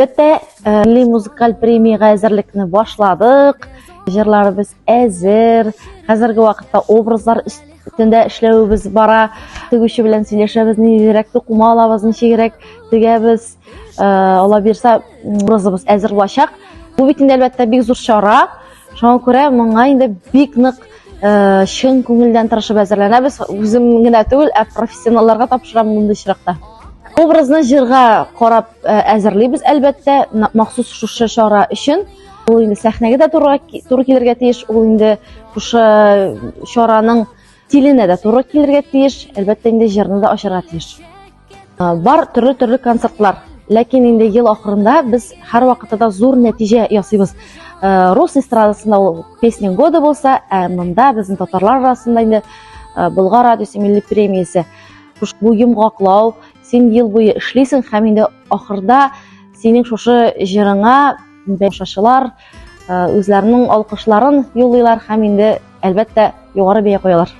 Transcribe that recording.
Әлбәттә, э, милли музыкаль премиягә әзерлекне башладык. Җырларыбыз әзер. Хәзерге вакытта образлар өстендә эшләвебез бара. Тегүче белән сөйләшәбез, ниндирәк тукыма алабыз, ничегрәк тегәбез. Э, Алла бирсә, образыбыз әзер булачак. Бу бит инде әлбәттә бик зур чара. Шуңа күрә моңа инде бик нык э, чын күңелдән тырышып әзерләнәбез. Үзем генә түгел, ә профессионалларга тапшырам мондый очракта. Образны җырга карап э, әзерлибез, әлбәттә, махсус шушы чара өчен. Ул инде сәхнәгә дә туры, туры килергә тиеш, ул инде шушы чараның стиленә дә туры килергә тиеш, әлбәттә инде җырны да ачарга тиеш. Э, бар төрле-төрле концертлар. Ләкин инде ел ахырында без һәрвакытта да зур нәтиҗә ясыйбыз. Э, рус эстрадасында ул песня года булса, ә монда безнең татарлар арасында инде Болгар радиосы милли премиясе. Бу йомгаклау, син ел буе эшлисең һәм инде ахырда синең шушы җырыңа тамашачылар үзләренең алкышларын юллыйлар һәм инде әлбәттә югары бәя куялар.